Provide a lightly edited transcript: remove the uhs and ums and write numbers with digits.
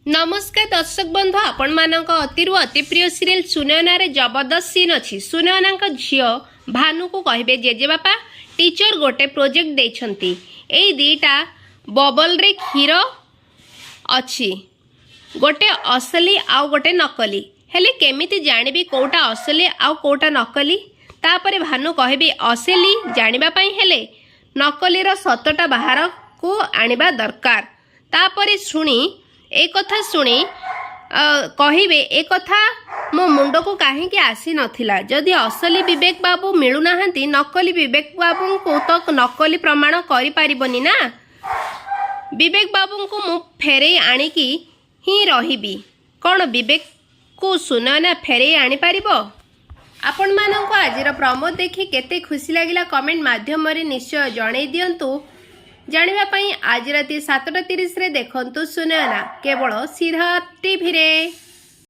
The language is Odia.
ନମସ୍କାର ଦର୍ଶକ ବନ୍ଧୁ, ଆପଣମାନଙ୍କ ଅତିରୁ ଅତି ପ୍ରିୟ ସିରିଏଲ ସୁନୟନାରେ ଜବରଦସ୍ତ ସିନ୍ ଅଛି। ସୁନୟନାଙ୍କ ଝିଅ ଭାନୁକୁ କହିବେ, "ଜେଜେବାପା, ଟିଚର ଗୋଟେ ପ୍ରୋଜେକ୍ଟ ଦେଇଛନ୍ତି। ଏଇ 2ଟା ବବଲରେ କ୍ଷୀର ଅଛି, ଗୋଟେ ଅସଲି ଆଉ ଗୋଟେ ନକଲି। ହେଲେ କେମିତି ଜାଣିବି କୋଉଟା ଅସଲି ଆଉ କୋଉଟା ନକଲି?" ତାପରେ ଭାନୁ କହିବି, "ଅସଲି ଜାଣିବା ପାଇଁ ହେଲେ ନକଲିର ସତଟା ବାହାରକୁ ଆଣିବା ଦରକାର।" ତାପରେ ଶୁଣି ଏ କଥା ଶୁଣି କହିବେ, "ଏ କଥା ମୋ ମୁଣ୍ଡକୁ କାହିଁକି ଆସିନଥିଲା? ଯଦି ଅସଲି ବିବେକ ବାବୁ ମିଳୁନାହାନ୍ତି, ନକଲି ବିବେକ ବାବୁଙ୍କୁ ତ ନକଲି ପ୍ରମାଣ କରିପାରିବନି ନା? ବିବେକ ବାବୁଙ୍କୁ ମୁଁ ଫେରେଇ ଆଣିକି ହିଁ ରହିବି।" କ'ଣ ବିବେକକୁ ସୁନୟନା ଫେରେଇ ଆଣିପାରିବ? ଆପଣମାନଙ୍କୁ ଆଜିର ପ୍ରମୋ ଦେଖି କେତେ ଖୁସି ଲାଗିଲା, କମେଣ୍ଟ ମାଧ୍ୟମରେ ନିଶ୍ଚୟ ଜଣେଇ ଦିଅନ୍ତୁ। ଜାଣିବା ପାଇଁ ଆଜି ରାତି 7:30ରେ ଦେଖନ୍ତୁ ସୁନୟନା, କେବଳ ସିଦ୍ଧାର୍ଥ ଟିଭିରେ।